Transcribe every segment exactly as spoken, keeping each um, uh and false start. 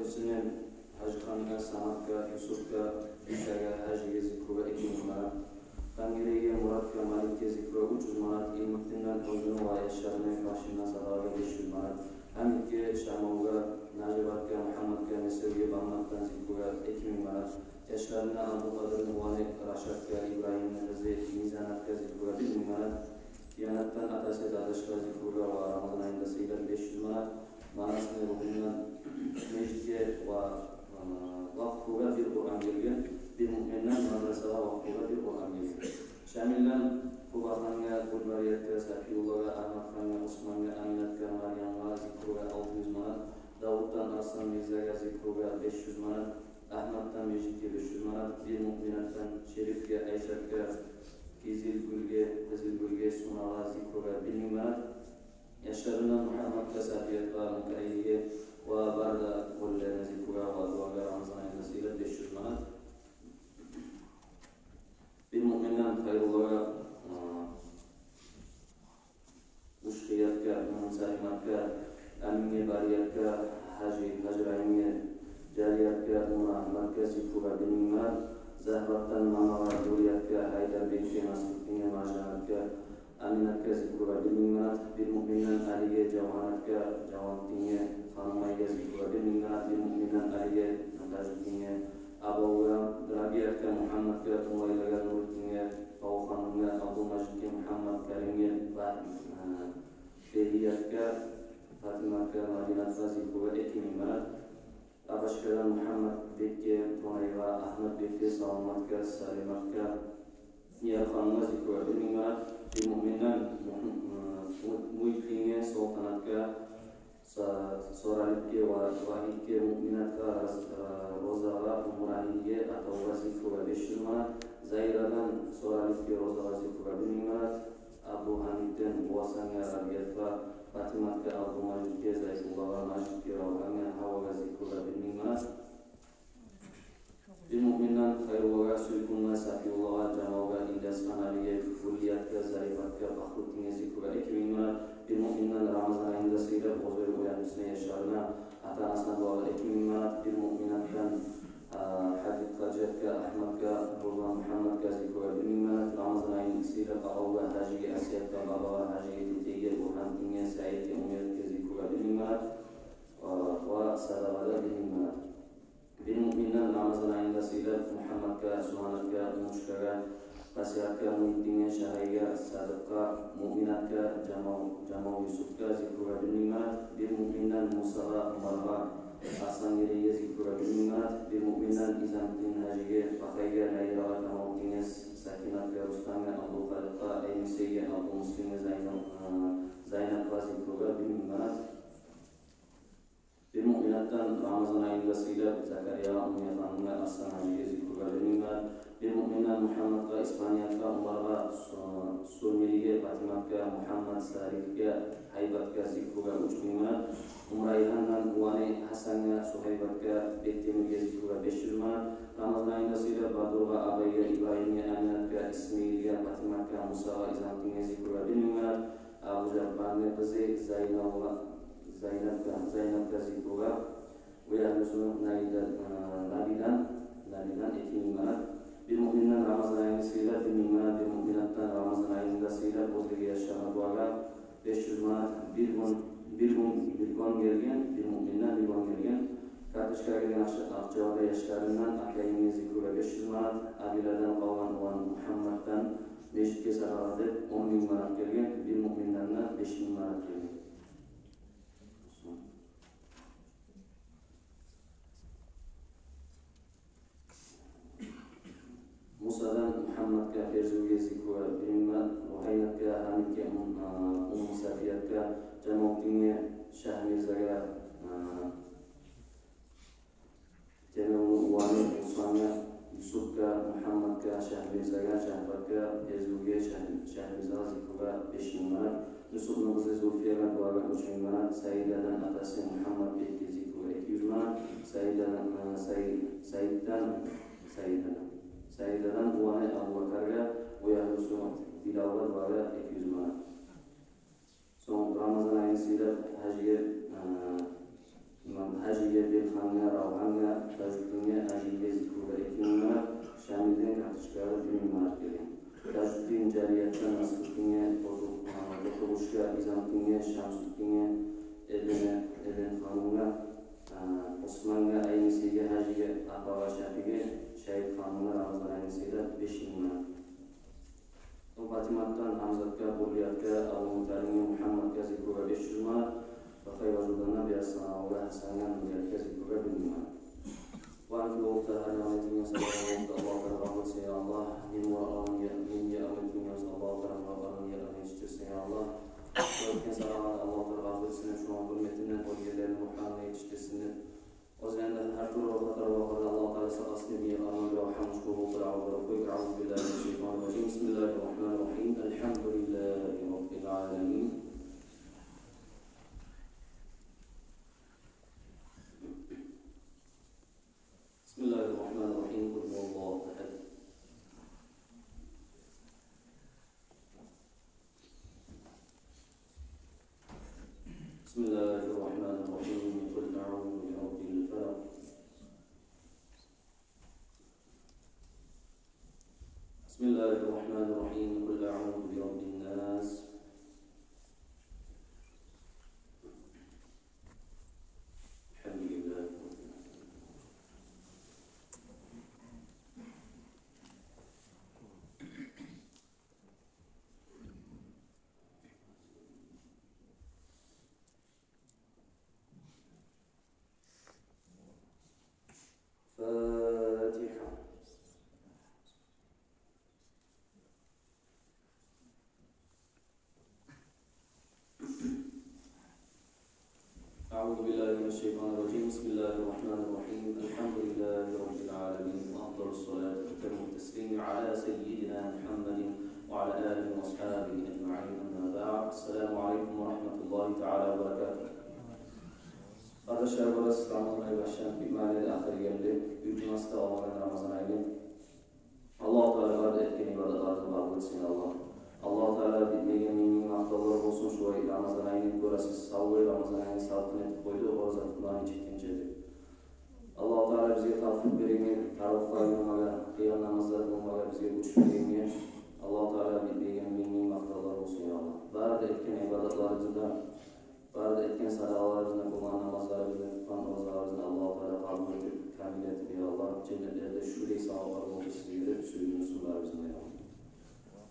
Сунен Гьажихангъа, Саматгъа, Юсупгъа, Бишагъа, Гьажиге зикругъа эки минг манат. Тангереге, Муратгъа, Маликге зикругъа уьч юз манат. Илмутдинден оьзюню ва яшларыны башындан садагъагъа беш юз манат. Гьамитге, Шамалгъа, Нажибатгъа, Мугьамматгъа, Месевге, Бамматдан зикругъа эки минг манат. Яшларына Абдулкъадирни уланы Рашатгъа, Ибрагьимни къызы Мизанатгъа зикругъа бир минг манат. Тиянатдан атасы Дадашгъа зикругъа ва Рамазан айында сыйлар беш юз манат. Манасны ругьундан межитге ва, э, вакъфугъа бир Къуран гелген, бир муъминден мадрасагъа вакъфугъа бир Къуран гелген. Шамилден Къубахангъа, Гулбариятгъа, Сапиюллагъа, Агьматхангъа, Усмангъа, Аминатгъа, Марьямгъа зикругъа алты юз манат. Давутдан Арсланмирзагъа зикругъа беш юз манат. Агьматдан межитге беш юз манат, бир муъминатдан Шерифге, Айшатгъа, Къызылгюлге, Къызылгюлге, Сунагъа зикругъа бир минг манат. Яшларына Мугьамматгъа, Сапиятгъа, Мукъайилге ва бары да валилерине зикругъа ва дуагъа Рамазан айында сыйлар беш юз манат. Бир муъминден Хайруллагъа, а, Ушкъиятгъа, Мунсалиматгъа, Аминге, Бариятгъа, Гьажи, Гьажирайымгъа, Жариятгъа, Умар Агьматгъа зикругъа бир минг манат. Загьратдан Мамагъа, Дуриятгъа, Гьайдарбекге, Насрутдинге, Маржанатгъа, Аминатгъа зикругъа бир минг манат. Бир муъминден Алиге, Жаванатгъа, Жаванутдинге, Ханумайгъа зикругъа бир минг манат. Бир муъминден Алиге, Тажутдинге, Абавгъа, Рабиятгъа, Мугьамматгъа, Умайлагъа, Нурутдинге, Павханумгъа, Абдулмажитге, Мугьаммат Каримге, Ба-, э, Бегиятгъа, Фатиматгъа, Мадинатгъа зикругъа эки минг манат. Абашкъадан Мугьамматбекге, Тонайгъа, Агьматбекге, Саламатгъа, Салиматгъа, Ярханумгъа зикругъа бир минг манат. Бир муъминден Мугь-, э, Му-, Мугьитдинге, Солтанатгъа, Са-, Соралипге ва Вагьитге, Муъминатгъа, Раз-, э, Розагъа, Умурагьилге, Атавгъа зикругъа беш юз манат. Заирадан Соралипге, Розагъа зикругъа бир минг манат. Абдулгьамитден Бугъасангъа, Рабиятгъа, Патиматгъа, Абдулмажитге, Зайдуллагъа, Мажитге, Равгьангъа, Гьавагъа зикругъа бир минг манат. Бир муъминден Хайруллагъа, Сюйкюмге, Сапиюллагъа, Жамалгъа, Ильясгъа, Налиге, Гуллиятгъа, Зарифатгъа, Бахрутдинге зикругъа эки минг манат. Бир муъминден Рамазан айында сыйлап, оьзлер уянышсына яшларына, ата-анасына дуагъа эки минг манат. Бир муъминатдан, а, Гьабиб Гьажиятгъа, Агьматгъа, Бурдан Мугьамматгъа зикругъа бир минг манат. Рамазан айын сыйлап, агъавгъа, Гьажиге, Асиятгъа, бабагъа, Гьажиге, тетеге, Бургьантдинге, Саидге, Умиятгъа зикругъа бир минг манат. Ва, ва садагъада бир минг манат. Бир муъминден Рамазан айында сыйлап, Мугьамматгъа, Сугьанатгъа, Умушкагъа, Басиратгъа, Мугьитдинге, Шагьайгъа, Садыкъгъа, Муъминатгъа, Жамал, Жамал Юсупгъа зикругъа бир минг манат. Бир муъминден Мусагъа, Умаргъа, Арслангерейге зикругъа бир минг манат. Бир муъминден Изамутдин Гьажиге, Бахайгъа, Лайрагъа, Камалутдинге, Сакинатгъа, Рустамгъа, Абдулкъадирге, Эйнисейге, Абдулмуслимге, Зайна-, э, Зайнапгъа зикругъа бир минг манат. Бир муъминатдан Рамазан айында сыйлап, Закариягъа, Умияханымгъа, Арслангьажиге зикругъа бир минг манат. Бир муъминдан Мугьамматгъа, Испаниятгъа, Умаргъа, Су-, Сурмилиге, Патиматгъа, Мугьаммат Салихге, Гьайбатгъа зикругъа уьч минг манат. Умрайгьандан уланы Гьасангъа, Сугьайбатгъа, Бектемирге зикругъа беш юз манат. Рамазан айында сыйлап, Бадургъа, Абайгъа, Ибрагьимге, Аминатгъа, Исмаилге, Патиматгъа, Мусагъа, Изамутдинге зикругъа бир минг манат. Абужаппарны къызы Зайналла-, Зайнапгъа, Зайнапгъа зикругъа, уьягьлюсю Наида-, э, Набидан, Набидан эки минг манат. Бир муъминдан Рамазан айын сыйлап, бир минг манат, бир муъминатдан Рамазан айында сыйлап, оьзлеге яшларына дуагъа беш юз манат. Бир гюн, бир гюн, бир гюн гелген, бир муъминдан бир гюн гелген. Карточкагъа гелген акъча-, акъчалар да яшларындан Акъайымгъа зикругъа беш юз манат, Абиладан къалгъан улан Мугьамматдан межитге садагъа деп он минг манат гелген, бир муъминдан да беш минг манат гелген. Мусадан Мугьамматгъа, Берзувге зикругъа бир минг манат, Ругьайнатгъа, Гьамитге, Ум-, а, Умму Сапиятгъа, Жамалутдинге, Шагьмирзагъа, а, Темирулну уланы Руслангъа, Юсупгъа, Мугьамматгъа, Шагьмирзагъа, Шагьбатгъа, Берзувге, Шагь-, Шагьмирзагъа зикругъа беш минг манат. Юсупну къызы Зульфиягъа дуагъа уьч минг манат. Саидадан атасы Мугьамматбекге зикругъа эки юз манат. Саидадан, э, Саи-, Саиддан, Саидадан, Саидадан уланы Абубакаргъа, уьягьлюсю Билалгъа дуагъа эки юз манат. Сонг Рамазан айын сыйлап, гьажиге, э, имам гьажиге, Белхангъа, Тажутдинге, Гьажиге, Зикругъа эки минг манат, Шамилден, Картышкагъа бир минг манат берген. Тажутдин, Жариятдан, Насрутдинге, Къурту-, а, Къуртулушгъа, Низамутдинге, Шамсутдинге, Элдене-, Элденханымгъа, а, Османгъа, Айнисеге, Гьажиге, Апагъа, Шапиге, Шайытханымгъа Рамазан Айнисеге беш минг манат. Патиматдан Гьамзатгъа, Бурлиятгъа, Абдулмуталимге, Мугьамматгъа, Зикругъа беш юз манат, Бакъай ва Журдандан Бирасанавгъа, Гьасангъа, Нуриятгъа, Зикругъа бир минг манат. Ваъ, ки болуп да гьар амал этген садагъаларыбызны Аллагьу Таала къабул этсин, я Аллагь. Нени муратларын, нени амал этген болса, Аллагьу Таала муратларын етишдирсин, я Аллагь. Этген садагъаларын Аллагьу Таала къабул этсин, шону гьюрметинден оьлгенлерини рухларына етишдирсин деп. Оьзлерден гьар тюрлю хаталыкълардан Аллагьу Таала сакъласын, бир амал, бир алгьам, шукур болуп, Аллагьу Таала къойду. Аузу биллагьи минаш-шайтанир-ражим. Бисмиллагьир-рагьманир-рагьим. Альгьамдулиллагьи раббиль аламин. بسم الله الرحمن الرحيم. قل هو الله أحد. بسم الله الرحمن الرحيم. قل أعوذ برب الفلق. بسم الله الرحمن الرحيم. قل أعوذ برب الناس. الحمد لله رب العالمين. فاتحة. أعوذ بالله من الشيطان الرجيم. بسم الله الرحمن الرحيم. الحمد لله رب العالمين. وأفضل الصلاة وأتم التسليم على سيدنا محمد وعلى آله وأصحابه أجمعين. أما بعد. السلام عليكم ورحمة الله تعالى وبركاته. Къардашлар, бираз Рамазан ай башланып битмеге де ахыр гелди. Бир жумасы да къалмагъан Рамазан айны. Аллагьу Таала бары да этген ибадатларыбызны къабул этсин, я Аллагь. Аллагьу Таала битмеген минг-минг макътавлар болсун, шулай Рамазан айны гёресиз, савлай Рамазан айны салкъын этип къойду, ораза тутмагъа нечик этген чы эди. Аллагьу Таала бизге тавфикъ берегенге, таравигьлер къылмагъа, къыям намазлар къылмагъа бизге гюч берегенге Аллагьу Таала битмеген минг-минг макътавлар болсун, я Аллагь. Бары да этген ибадатларыбызны да, бары да этген садагъаларыбызны, къылгъан намазларыбызны, тутгъан оразаларыбызны Аллагьу Таала къабул этип, камил этип, я Аллагь, женнетлерде шулай саваплар болуп сизге де сююндюрсюн барыбызны да, я Аллагь.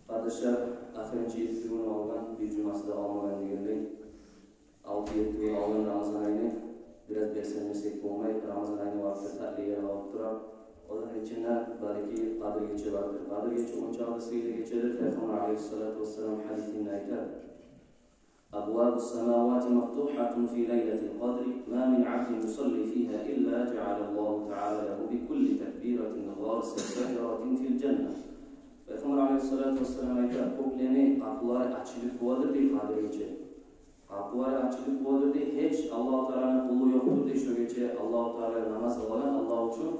Къардашлар, ахырынчы етти гюню къалгъан, бир жумасы да къалмагъан дегенлей, алты-етти гюню къалгъан Рамазан айны. Бираз берсенмесек болмай, Рамазан айны вакъти татлы гелип къалып тура. Оланы ичинде, балики, Къадир гече бардыр. Къадир гече ончакъы да сыйлы гечедир. Пайхаммар алейгьиссалату вассалам гьадисинде айта: أبواب السماوات مفتوحة في ليلة القدر، ما من عبد يصلي فيها إلا جعل الله تعالى له بكل تكبيرة غرس شجرة في الجنة. Пайхаммар алейгьиссалату вассалам айта: кёклени къапулары ачылып боладыр дей Къадир гече. Къапулары ачылып боладыр дей, гьеч Аллагьу Тааланы къулу ёкъдур дей шо гече, Аллагьу Таала намаз къылагъан Аллагь учун.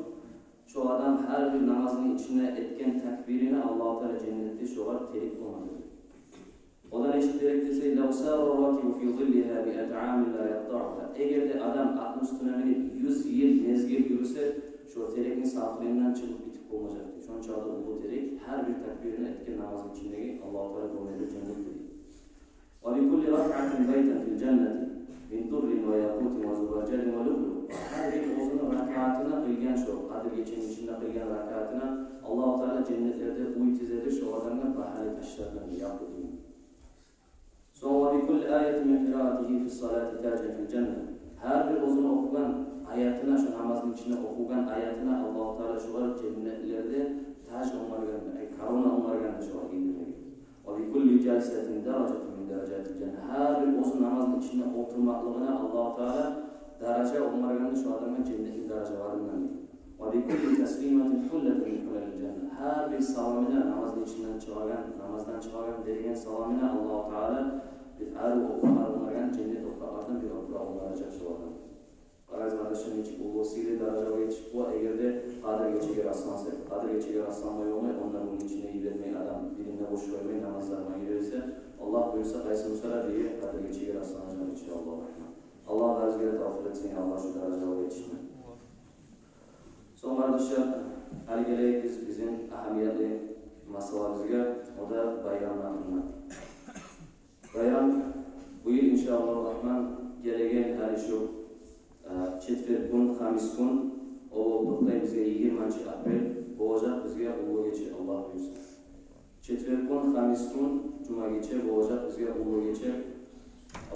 Шо адам гьар бир намазны ичинде этген такбирине Аллагьу Таала женнетде шогъар терек къылмадыр. Одан нечик терек десе: لو سار الراكب في ظلها مائة عام لا يقطعها. Эгер де адам атны уьстюне минип юз йыл мезгил юрюсе, шо терекни сапырындан чыгъып битип болмажакъ дей. Шончакъы да уллу терек, гьар бир такбирине этген намазны ичиндеги Аллагьу Таала гёмедир женнетде дей. وبكل ركعة بيتا في الجنة من در وياقوت وزبرجد ولؤلؤ. Гьар бир оьзюню ракаатына къылгъан, шо Къадир гечени ичинде къылгъан ракаатына Аллагьу Таала женнетлерде уьй тизедир шо адамгъа багьалы ташлардан, якъутдан. Сонг: وبكل آية من قراءته في الصلاة تاجا في الجنة. Гьар бир оьзюню охугъан аятына, шо намазны ичинде охугъан аятына Аллагьу Таала шогъар женнетлерде таж онгаргъан, ай, корона онгаргъан шогъар гийдирмеге. وبكل جلسة درجة من درجات الجنة. Гьар бир оьзю намазны ичинде олтурмакълыгъына Аллагьу Таала даража онгаргъан шо адамгъа женнетни даражаларындан. وبكل تسليمة حلة من حلل الجنة. Гьар бир саламына, намазны ичинден чыгъагъан, намаздан чыгъагъан берген саламына Аллагьу Таала бир арив окъ онгаргъан, женнет опуракълардан бир опуракъ онгаражакъ шо адамгъа. Къарайсыз, къардашлар, нечик уллу сыйлы даражагъа етишип бола, эгер де Къадир гечеге расланса. Къадир гечеге расланмай болмай, онда муну ичине йибермей адам, бирин де бош къоймай, намазларына гире эсе, Аллагь буюрса, къайсы буса да бирге Къадир гечеге расланажакъ, иншааллагьу рагьман. Аллагь барыбызгъа да тавфикъ этсин, я Аллагь, шу даражагъа етишме. Сонг, къардашлар, гьали гелейик биз бизин агьамиятлы масъалабызгъа, о да байрамны гьакъында. Байрам бу йыл, иншааллагьу рагьман, гелеген гьали шу, э, четверг гюн, хамис гюн, о болуп токътай бизге йигирманчы апрель, болажакъ бизге уллу гече, Аллагь буюрса. Четверг гюн, хамис гюн, жума гече болажакъ бизге уллу гече,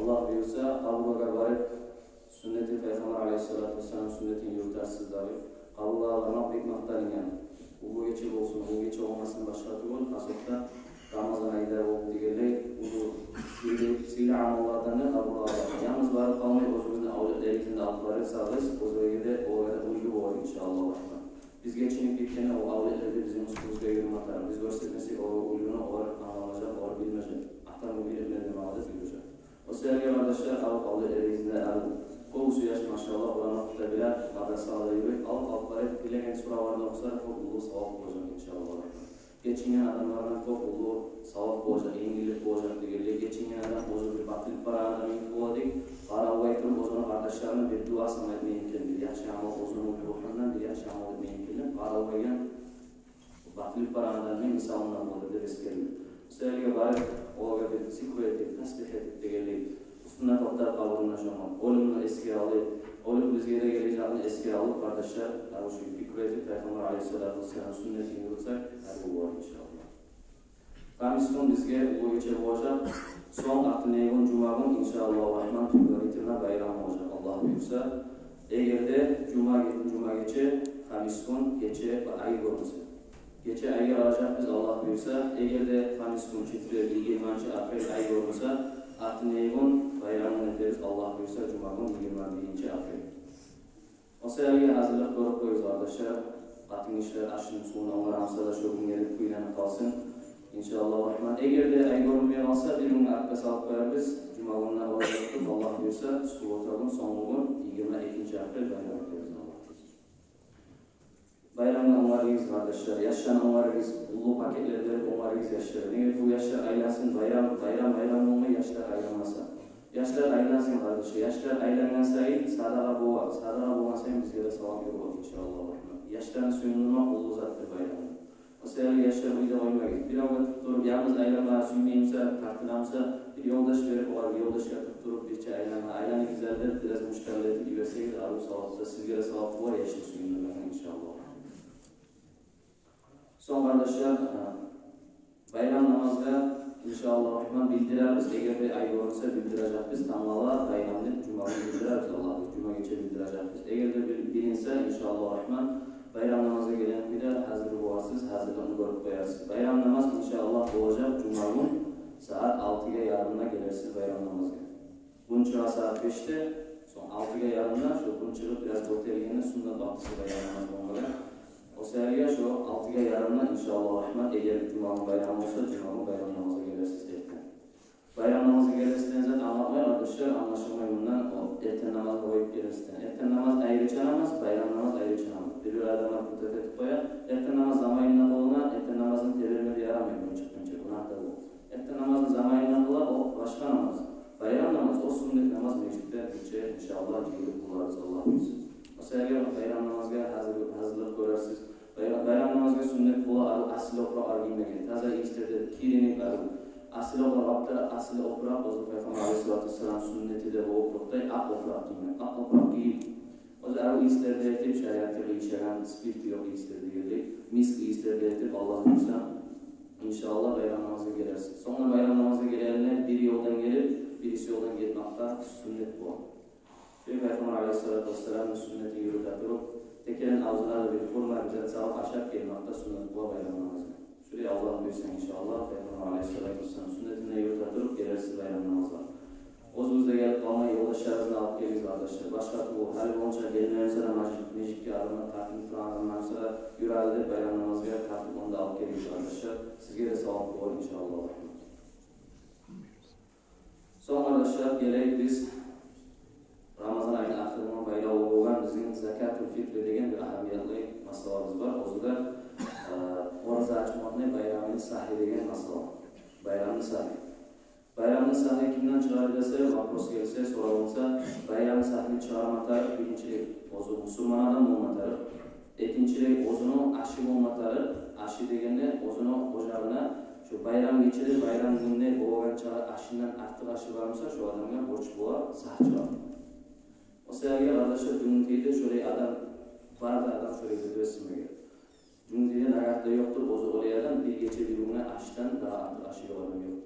Аллагь буюрса. Къабурлагъа барып, суннети, Пайхаммар алейгьиссалату вассалам суннетин юрютерсиз дагъы. Къабурлагъа бармакъ бек макъталынгъан. Уллу гече болсун, уллу гече болмасын башгъа тюгюл, хасокъда Рамазан айда болуп дегенлей, уллу сыйлы, сыйлы амаллардан да къабурлагъа бармакъ. Янгыз барып къалмай, оьзюгюзню авлетлеригизни де алып барып салыгъыз, оьзлеге де, олагъа да уьлгю болур, иншааллагь рагьман. Биз гечинип гетгенде о авлетлер де бизин уьстюбюзге юрюме тарыкъ. Биз гёрсетмесек олагъа уьлгюню, олар англажакъ, олар билмежек. Атам уьлгю этмеди деп магъа да билежек. О себепге, къардашлар, алып авлетлеригизни де алып, кёбюсю яш, машаллагь, Къуран охуй да биле, мадрасагъа да юрюй, алып, алып барып, билеген сураларын охуса, кёп уллу савап болажакъ, иншааллагь. Гечинген адамлардан кёп уллу савап болажакъ, енгиллик болажакъ дегенлей. Гечинген адам оьзю бир батылып барагъан адам йимик бола дей. Къаравуллай туруп, оьзюню къардашларына бир дуа сама этмей экен, бир яхшы амал, оьзюню рухундан бир яхшы амал этмей экен деп, къаравуллайгъан батылып барагъан адамны мисалына бола деп эсгериле. О себепге барып, олагъа бир зикру этип, тасбигь этип дегенлей, уьстюне токътап, къабурунда шону оьлюмню эсге алып, оьлюп бизге де гележекни эсге алып, къардашлар, гьали шу пикру этип, Пайхаммар алейгьиссалату вассалам суннетин юрютсек, гьали болар, иншааллагь. Хамис гюн бизге уллу гече болажакъ. Сонг артындагъы гюн, жума гюн, иншааллагьу рагьман, тюпге битирме байрам болажакъ, Аллагь буюрса. Эгер де жума ге-, жума гече, хамис гюн гече ва ай гёрюнсе, гече айгъа къаражакъбыз, Аллагь буюрса. Эгер де хамис гюн, четверг, йигирманчы апрель, ай гёрюнсе, артындагъы гюн байрамны этербиз, Аллагь буюрса, жума гюн, йигирма биринчи апрель. О себепге гьазирлик гёрюп къоюгъуз, къардашлар. Къатынгишилер ашын, сувун онгармаса да, шо гюн гелип кюйленип къалсын, иншааллагьу рагьман. Эгер де ай гёрюнмей къалса, бир гюн артгъа салып къоярбыз. Жума гюн де болажакъ, Аллагь буюрса, суббота гюн, сонггъу гюн, йигирма экинчи апрель, байрам этербиз, Аллагь буюрса. Байрамгъа онгарыгъыз, къардашлар, яшланы онгарыгъыз, уллу пакетлер берип онгарыгъыз яшланы. Неге тюгюл, яшлар айлансын, байрам, байрам, байрам болмай, яшлар айланмаса. Яшлар айлансын, къардашлар. Яшлар айлангъан сайын садагъа бола, садагъа болгъан сайын бизге де савап ёлугъа, иншааллагьу рагьман. Яшланы сююндюрмек уллу затдыр байрамда. О себепли яшлар уьйде къоймагъыз. Биревге тутдуруп, янгыз айланмагъа сюймей буса, тартына буса, бир ёлдаш берип, олар ёлдашгъа тутдуруп, бирче айланма, айланып гюзелдеп, бираз муштарлы этип йиберсегиз, арив савап да, сизге де савап болар, яшны сююндюрмек, иншааллагь. Сонг, къардашлар, байрам намазгъа, иншааллагьу рагьман, билдирербиз. Эгер де ай гёрюнсе, билдирежекбиз. Тангала байрам деп жума гюн билдирербиз, Аллагь буюрса, жума гече билдирежекбиз. Эгер де бил-, билинсе, иншааллагьу рагьман, байрам намазгъа гелеген кюйде гьазир боларсыз, гьазирликни гёрюп къоярсыз. Байрам намаз, иншааллагь, болажакъ жума гюн сагьат алтыгъа ярымда гелерсиз байрам намазгъа. Гюн чыгъа сагьат бешде, сонг алтыгъа ярымда, шо гюн чыгъып бираз гётерилгенде, суннат вакътиси байрам намаз болмагъа. О себепли шо алтыгъа ярымда, иншааллагьу рагьман, эгер жума гюн байрам болса, жума гюн байрам намазгъа гелерсиз эртен. Байрам намазгъа гелерсиз деген зат англатмай, къардашлар, англашылмай мундан, о эртен намазны къоюп гелерсиз деген. Эртен намаз айрыча намаз, байрам намаз айрыча намаз. Бир-бир адамлар путать этип къоя. Эртен намаз заманында къылына, эртен намазны тебермеге ярамай, гюн чыкъгъынча, гюнагь да бу. Эртен намазны заманында къыла, о башгъа намаз. Байрам намаз, о суннат намаз, межитде бирче, иншааллагь, жыйылып къыларбыз, Аллагь буюрса. О себепли байрам намазгъа гьазир-, гьазирлик гёрерсиз. Байрам, байрам намазгъа суннат бола арив асил опуракълар гиймеге. Таза ийислерден киринип арив. Асил опуракъ, асил опуракъ, оьзю Пайхаммар алейгьиссалату вассалам суннати де болуп токътай, акъ опуракъ гиймек. Акъ опуракъ гийип, оьзю арив ийислерден этип, шариатгъа къыйышагъан, спирти ёкъ ийислер дегенлей, миск ийислерден этип, Аллагь буюрса, иншааллагь, байрам намазгъа гелерсиз. Сонг да байрам намазгъа гелегенде бир ёлдан гелип, бириси ёлдан гетмек де суннат бола. Шолай Пайхаммар алейгьиссалату вассаламны суннатин юрюте туруп, текелен авзуна да бир хурма, бир зат салып ашап гелмек де суннат бола байрам намазгъа. Шолай, Аллагь буюрса, иншааллагь, Пайхаммар алейгьиссалату вассаламны суннатин де юрюте туруп гелерсиз байрам намазгъа. Оьзюгюз де гелип къалмай, ёлдашларыгъызны алып гелигиз, къардашлар. Башгъа тюгюл, гьали болгъунча гелмегенсиз де межит-, межитге адамлар тартынып турагъан заман буса да, юрели деп байрам намазгъа тартып, ону да алып гелигиз, къардашлар. Сизге де савап болар, иншааллагь. Сонг, къардашлар, гелейик биз Рамазан айны ахырына байлавлу болгъан бизин закатул фитр деген бир агьамиятлы масъалабыз бар. Оьзю де, э, ораза ачмакъны байрамыны сагьы деген масъала. Байрамны сагьы. Байрамны сагьын кимден чыгъарыр десе, вопрос гелсе, соралынса, байрамны сагьын чыгъарма тарыкъ биринчилик оьзю мусулман адам болма тарыкъ. Экинчилей, оьзюню ашы болма тарыкъ, ашы дегенде оьзюню ожагъына, шо байрам гечеде, байрам гюнде болагъан чакъы ашындан артыкъ ашы бар буса, шо адамгъа борч бола сагь чыгъарма. О саялы, къардашлар, бюгюн тейде шолай адам бар да, адам шолай билдирсин бизге. Бюгюн тейде нагагь да ёкъдур, оьзю олай адам бир гече, бир гюнге ашдан дагъы артыкъ ашы ёкъ адам ёкъдур.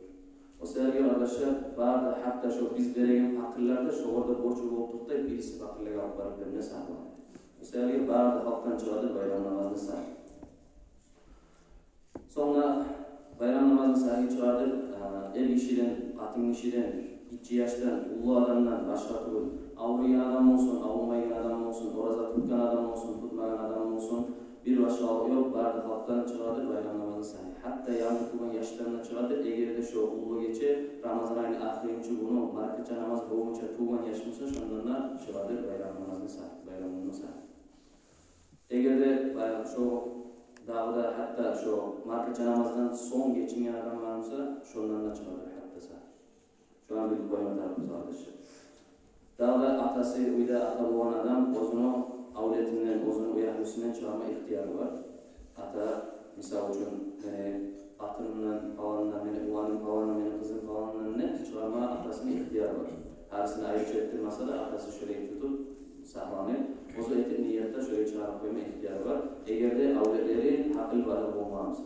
О саялы, къардашлар, бары да, гьатта шо биз береген пакъырлар да шогъар да борч болуп токътай, бириси пакъырлагъа алып барып берме сагьланы. О саялы бары да халкъдан чыгъадыр байрам намазны сагьы. Сонг да байрам намазны сагьы чыгъадыр, а, эр гишиден, къатын гишиден, гиччи яшдан, уллу адамдан башгъа тюгюл. Авруйгъан адам болсун, аврумайгъан адам болсун, ораза тутгъан адам болсун, тутмагъан адам болсун, бир башгъалыкъ ёкъ, бары да халкъдан чыгъадыр байрам намазны сагьы. Гьатта янгы тувгъан яшдан да чыгъадыр. Эгер де шо уллу гече, Рамазан айны ахырынчы гюню, маркача намаз болгъунча тувгъан яш буса, шондан да чыгъадыр байрам намазны сагьы, байрам гюнню сагьы. Эгер де баягъы шо, дагъы да гьатта шо маркача намаздан сонг гечинген адам бар буса, шондан да чыгъадыр гьатта сагьы. Шону билип къойма тарыкъбыз, къардашлар. Дагъы да атасы, уьйде ата болгъан адам оьзюню авлетинден, оьзюню уьягьлюсюнден чыгъарма ихтияры бар. Ата, мисал учун, мени къатынымдан, паланымдан, мени уланым паланымдан, мени къызым паланымдан деп чыгъарма атасыны ихтияры бар. Гьарисин айрыча этдирмесе де, атасы шолай тутуп сагьланы, оьзю этип ниятда шолай чыгъарып къойма ихтияры бар. Эгер де авлетлери гьакъылбалыкъ болгъан буса.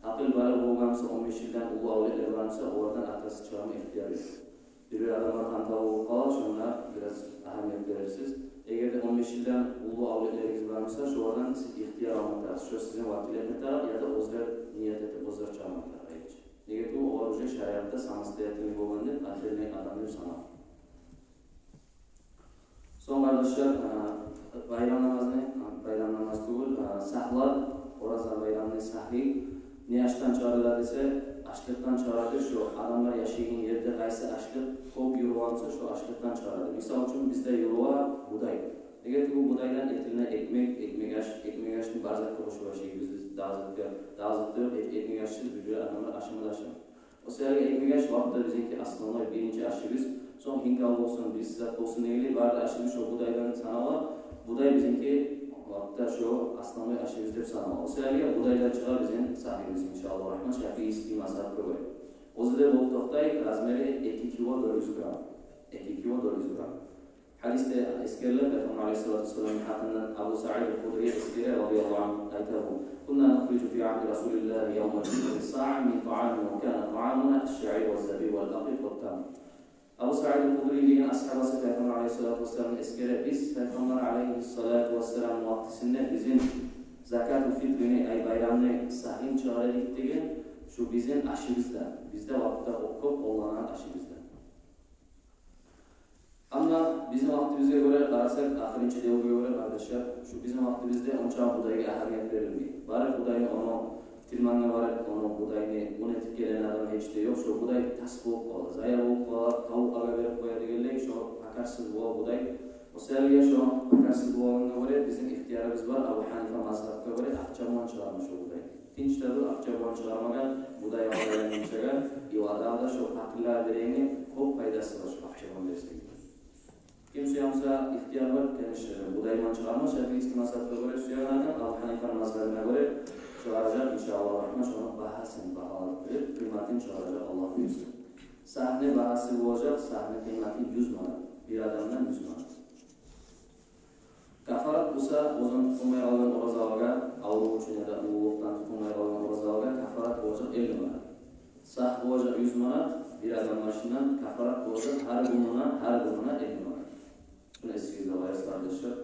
Гьакъылбалыкъ болгъан буса, он беш йылдан уллу авлетлери бар буса, олардан атасы чыгъарма ихтияры ёкъ. Бир-бир адамлар хантав болуп къала, шонда бираз агьамият берерсиз. Эгер де он беш йылдан уллу авлетлеригиз бар буса, шолардан сиз ихтияр алма тарыкъсыз. Шо сизин вакил этме тарыкъ, яда оьзлер ният этип, оьзлер чыгъарма тарыкъ айрыча. Неге тюгюл, олар уже шариатда самостоятельный болгъан деп, отдельный адам деп санала. Сонг, къардашлар, а, байрам намазны, а, байрам намаз тюгюл, а, сагьлар, Ораза байрамны сагьы не ашдан чыгъарыла десе, ашлыкъдан чыгъарыла. Шо адамлар яшайгъан ерде къайсы ашлыкъ кёп юрюп буса, шо ашлыкъдан чыгъарыла. Мисал учун, бизде юрюй будай. Неге тюгюл, будайдан этилине экмек, экмек аш, экмек ашны бар затгъа къошуп ашайбыз биз, дагъы затгъа, дагъы затгъа ёкъ, эк-, экмек ашсыз бир-бир адамлар ашама да ашама. О саялы экмек аш вакътиде бизинки основной биринчи ашыбыз. Сонг хинкал болсун, бир зат болсун дегенлей, бары да ашыбыз шо будайдан санала. Будай бизинки вакътиде шо основной ашыбыз деп санала. О саялы будайдан чыгъа бизин сагьыбыз, иншааллагь рахман, шафиийский мазгьабгъа гёре. Оьзю де болуп токътай, размери эки кило дёрт юз грамм. Эки кило дёрт юз грамм. Гьадисде эсгериле, Пайхаммар алейгьиссалату вассаламны гьакъындан Абу Саид аль-Худри эсгере, радияллагьу ангьу, айта бу: «كنا نخرج في عهد رسول الله يوم الفطر صاعا من طعام، وكان طعامنا الشعير والزبيب والأقط والتمر». Абу Саид аль-Худри деген асгьабасы Пайхаммар алейгьиссалату вассаламны эсгере: «Биз Пайхаммар алейгьиссалату вассаламны вакътисинде бизин закатуль-фитрини, ай, байрамны сагьын чыгъара эдик, — деген, — шу бизин ашыбыздан, бизде вакътиде кёп къолланагъан ашыбыздан». Амма бизин вакътибизге гёре къарасакъ, ахырынчы девюрге гёре, къардашлар, шу бизин вакътибизде онча будайгъа агьамият берилмей. Барып будайны, ону тирмангъа барып, ону, будайны ун этип гелеген адам гьеч де ёкъ. Шо будай тас болуп къала, зая болуп къала, тавукълагъа берип къоя дегенлей, шо пакарсыз бола будай. О саялы шо пакарсыз болгъангъа гёре бизин ихтиярыбыз бар Абу Гьанифа мазгьабгъа гёре акъча булан чыгъарма шо будай. Тынч да дур, акъча булан чыгъармагъа, будай алгъан, ичеген, ивадада шо пакъырлагъа берегенни кёп пайдасы бар шо акъча булан берсек. Ким сюе буса, ихтияр бар, конечно, будай булан чыгъарма, шафиийский мазгьабгъа гёре сюеген адам, Абу Гьанифаны мазгьабына гёре чыгъаражакъ, иншааллагь рахман, шону багьасын багьалап билип, къыйматын чыгъаражакъ, Аллагь буюрса. Сагьны багьасы болажакъ, сагьны къыйматы юз манат, бир адамдан юз манат. Кафарат буса, оьзюн тутулмай къалгъан оразалагъа, аврув учун яда уллулукъдан тутулмай къалгъан оразалагъа кафарат болажакъ элли манат. Сагь болажакъ юз манат бир адам башындан, кафарат болажакъ гьар гюнюне, гьар гюнюне элли манат. Муну эсигизде алайыкъ, къардашлар.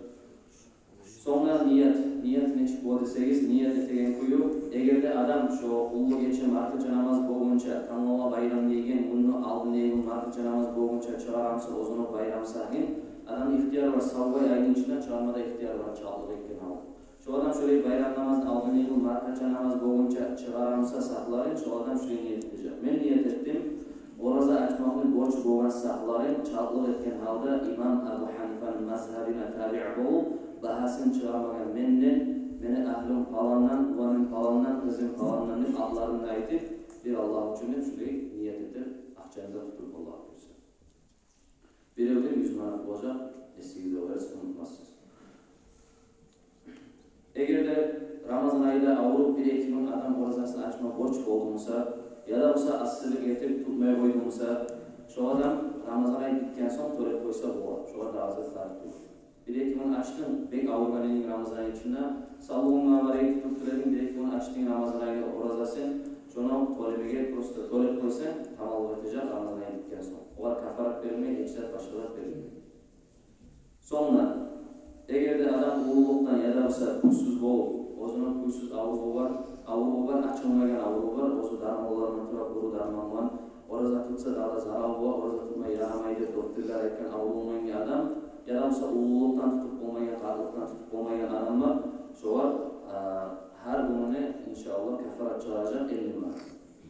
Сонг да ният. Ният нечик бола десегиз, ният этеген кюю, эгер де адам шо уллу гече маркача намаз болгъунча, тангала байрам деген гюнню алдын, эгер маркача намаз болгъунча чыгъара буса оьзюню байрам сагьын, адамны ихтияры бар, савбай айны ичинде чыгъарма да ихтияры бар, чалтлыкъ этген гьалда. Шо адам шолай байрам намазны алдын, эгер маркача намаз болгъунча чыгъара буса сагьларын, шо адам шолай ният этежек: «Мен ният этдим ораза ачмакъны борч болгъан сагьларын чалтлыкъ этген гьалда имам Абу Гьанифаны мазгьабына табиъ болуп, багьасын чыгъармагъа менден, мени агьлюм паландан, уланым паландан, къызым паландан», — деп атларын да айтып, бир Аллагь учун деп шолай ният этип, акъчаны да тутуп, Аллагь буюрса. Биревден юз манат болажакъ, эсигизде болажакъ, унутмассыз. Эгер яда авруп бир-эки гюн адам оразасын ачма борч болду буса, яда буса асилик этип тутмай къойду буса, шо адам Рамазан ай битген сонг тёлеп къойса бола, шогъар дагъы зат тарыкъ тюгюл. Бир-эки гюн ачдынг, бек авругъан эдинг Рамазан ай ичинде, савлугъунга къарай тутуп тура эдинг, бир-эки гюн ачдынг Рамазан айны оразасын, шону тёлемеге просто тёлеп къойсанг, тамамлыкъ этежек Рамазан ай битген сонг. Огъар кафарат берилмей, гьеч зат, башгъа зат берилмей. Сонг да, эгер де адам уллулукъдан яда буса кюйсюз болуп, оьзюню кюйсюз авруву бар, авруву бар, ачылмайгъан авруву бар, оьзю дарманлар булан тура, къуру дарман булан, ораза тутса дагъы да зарал бола, ораза тутма ярамай деп докторлар айтгъан авруву болгъан адам, яда буса уллулукъдан тутуп болмайгъан, къартлыкъдан тутуп болмайгъан адам бар, шогъар, а, гьар гюнюне, иншааллагь, кафарат чыгъаражакъ элли манат.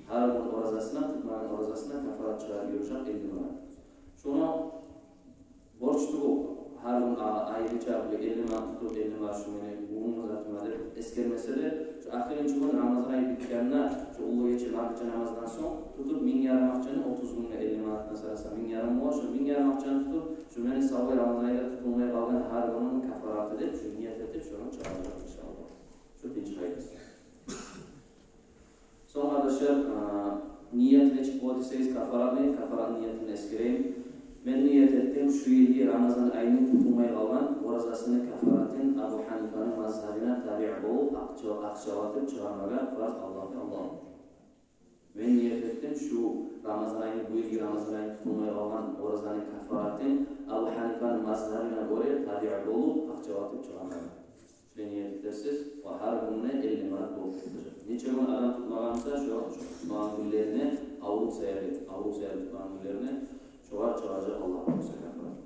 Гьар гюн оразасына, тутмагъан оразасына кафарат чыгъарып юрюжек элли манат. Шону борч тюгюл, гьар гюн а-, айрыча бир элли манат тутуп, элли манат шу мени бугюнгю затыма деп эсгермесе де, шу ахырынчы гюн Рамазан ай битгенде, шу уллу гече маркача намаздан сонг тутуп, минг ярым акъчаны, отуз гюнге элли манатдан сараса минг ярым бола, шу минг ярым акъчаны тутуп, шу мени савлай Рамазан айда тутулмай къалгъан гьар гюнюню кафараты деп, шу ният этип, шону чыгъаражакъ, иншааллагь. Шу биринчи къайдасы. Сонг, къардашлар, а, ният нечик бола десегиз, кафаратны, кафарат ниятын эсгерейим. Мен ният этдим шу йылгъы Рамазан айны тутулмай къалгъан оразасыны кафаратын Абу Гьанифаны мазгьабына табиъ болуп, акъча-, акъчалатып чыгъармагъа, фарз Аллагьгъа, Аллагьгъа. Мен ният этдим шу Рамазан айны, бу йылгъы Рамазан айны тутулмай къалгъан оразаны кафаратын Абу Гьанифаны мазгьабына гёре табиъ болуп, акъчалатып чыгъармагъа. Шулай ният этерсиз, ва гьар гюнюне элли манат болуп чыгъажакъ. Нече гюн адам тутмагъан буса, шо, шо тутмагъан гюнлерине аврув саялы, аврув саялы тутмагъан гюнлерине, шогъар чыгъажакъ Аллагь буюрса кафарат.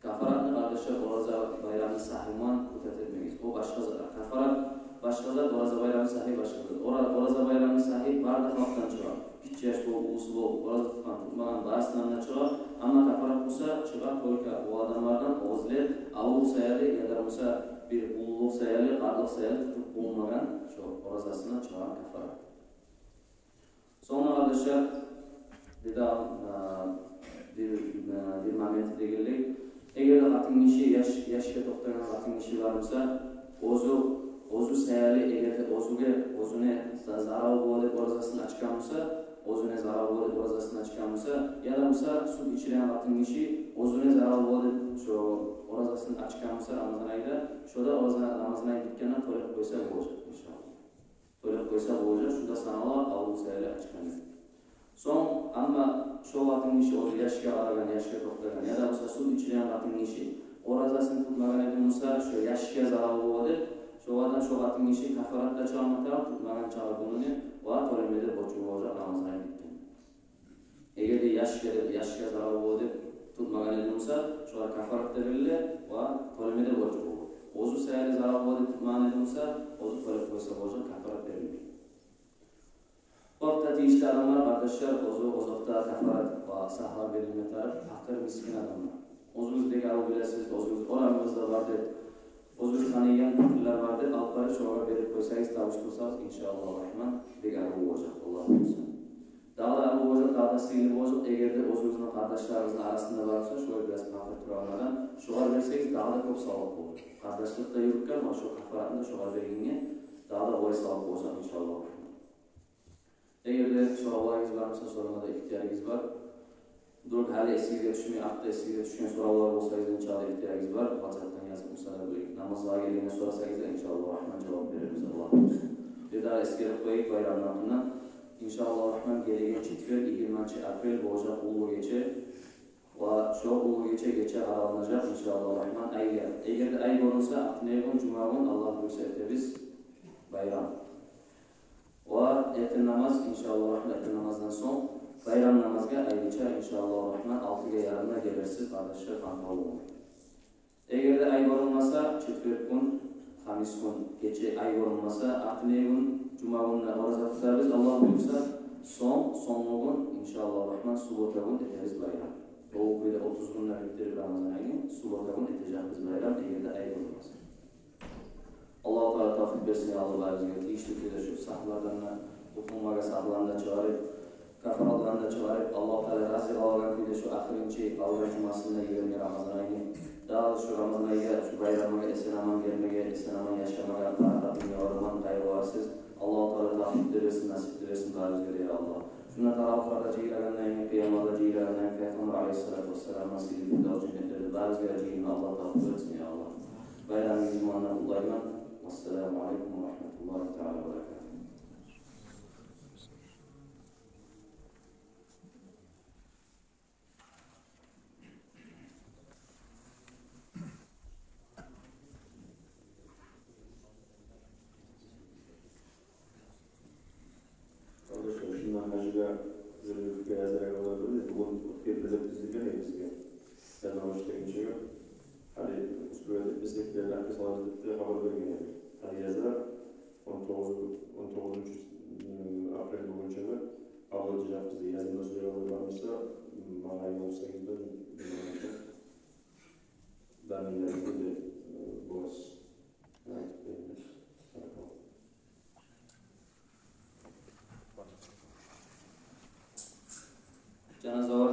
Кафаратны, къардашлар, ораза байрамны сагьы булан путать этмегиз. О башгъа зат. Кафарат башгъа зат, ораза байрамны сагьы башгъа зат. Ора-, ораза байрамны сагьы бары да халкъдан чыгъа. Гиччи яш болуп, уллусу болуп, ораза тутгъан, тутмагъан, барысындан да чыгъа. Амма кафарат буса, чыгъа только о адамлардан, о гезлер аврув саялы яда буса бир уллулукъ саялы, къартлыкъ саялы тутуп болмагъан, шо оразасындан чыгъагъан кафарат. Сонг да, къардашлар, бир де, а, бир, а, бир моменти де гелди. Эгер де къатын гиши, яш, яшгъа токътагъан къатын гиши бар буса, оьзю, оьзю саялы, эгер де оьзюне, оьзюне за-, зарал бола деп оразасын ачгъан буса, оьзюне зарал бола деп оразасын ачгъан буса, яда буса сют ичиреген къатын гиши оьзюне зарал бола деп шо оразасын ачгъан буса Рамазан айда, шо да ораза, Рамазан ай битгенде тёлеп къойса болажакъ, иншааллагь. Тёлеп къойса болажакъ, шу да санала аврув саялы ачгъаны. Сонг, амма шо къатын гиши, оьзю яшгъа къарагъан, яшгъа токътагъан, яда буса сют ичиреген къатын гиши оразасын тутмагъан эди буса, шо яшгъа зарал бола деп, шо адам, шо къатын гиши кафарат да чыгъарма тарыкъ, тутмагъан чакъы гюнюне, ва тёлеме де борчу болажакъ Рамазан ай битгенде. Эгер де яшгъа, яшгъа зарал бола деп тутмагъан эди буса, шогъар кафарат да бериле, ва тёлеме де борчу бола. Оьзю саялы зарал бола деп тутмагъан эди буса, оьзю тёлеп къойса болажакъ, кафарат берилмей. Вакътиси тийишли адамлар, къардашлар, оьзю озокъда кафарат ва сагьлар берилме тарыкъ пакъыр, мискин адамлар. Оьзюгюз бек арив билесиз, оьзюгюз орамыгъызда бар деп, оьзюгюз таныйгъан пакъырлар бар деп, алып барып шолагъа берип къойсагъыз, тавуш турсагъыз, иншааллагь рагьман, бек арив болажакъ, Аллагь буюрса. Дагъы да арив болажакъ, дагъы да сыйлы болажакъ, эгер де оьзюгюзню къардашларыгъызны арасында бар буса, шолай бираз пакъыр турагъан адам, шогъар берсегиз, дагъы да кёп савап болар. Къардашлыкъ да юрютген, ва шо кафаратны да шогъар бергенге дагъы да къолай савап болажакъ, иншааллагь рагьман. Эгер де соравларыгъыз бар буса, сорама да ихтиярыгъыз бар. Вдруг гьали эсигизге тюшмей, артда эсигизге тюшген соравлар болса, иншааллагь, ихтиярыгъыз бар. WhatsApp-тан язып буса да, бир намазгъа гелгенде сорасагъыз да, иншааллагь рагьман, жавап берербиз, Аллагь буюрса. Бир дагъы эсгерип къояйыкъ байрамны гьакъында. Иншааллагь рагьман, гелеген четверг, йигирманчы апрель, болажакъ уллу гече. Ва шо уллу гече, гече араланажакъ, иншааллагь рагьман, айгъа. Эгер де ай гёрюнсе, артындагъы гюн, жума гюн, Аллагь буюрса, этебиз байрам. Ва эртен намаз, иншааллагь рагьман, эртен намаздан сонг, байрам намазгъа айрыча, иншааллагь рагьман, алтыгъа ярымда гелерсиз, къардашлар, къанкъалыгъы. Эгер де ай гёрюнмесе, четверг гюн, хамис гюн гече ай гёрюнмесе, артындагъы гюн, жума гюн де ораза тутарбыз, Аллагь буюрса. Сонг, сонггъу гюн, иншааллагь рагьман, суббота гюн этербиз байрам. О кюйде отуз гюн де битдирип Рамазан айны, суббота гюн этежекбиз байрам, эгер де ай гёрюнмесе. Аллагьу Таала тавфикъ берсин, я Аллагь, барыбызгъа тийишли кюйде шу сагьлардан да къутулмагъа, сагьланы да чыгъарып, кафаратланы да чыгъарып, Аллагьу Таала рази къалагъан кюйде шу ахырынчы къалгъан жумасын да йиберме Рамазан айны. Дагъы шу Рамазан айгъа, шу байрамгъа эсен-аман гелмеге, эсен-аман яшамагъа, парахат дюнья барман, къайгъылар Сиз, Аллагьу Таала тавфикъ де берсин, насип де берсин барыбызгъа да, я Аллагь. Шунда таравигьлерде жыйылагъанлайын, къыямларда жыйылагъанлайын, Пайхаммар алайгьиссалату вассалам насип этген женнетлерде барыбызгъа да жыйын Аллагь тавфикъ этсин, я Аллагь. Байрамыгъыз булан къутлайман. Вассаламу алейкум ва рагьматуллагьи таала ва баракатугь. Къардашлар, шундан гьажгъа зирвиликге язарагъа бола билир. Бугюн оьтгерилежек бизге, бизге. Язмагъа ишлегинчеге. Гьали успевать этмесек де, написать этип де хабар берген эдик. Гьали язар, он тогъуз, он тогъузунчу, м, апрель болгъунча да къабул этежекбиз деп. Язылма сюеген бар буса, м, магъа ёлукъсагъыз да, билмеймен. Данныйларыгъызны да, э, боласыз. Айтып берип. Жаназа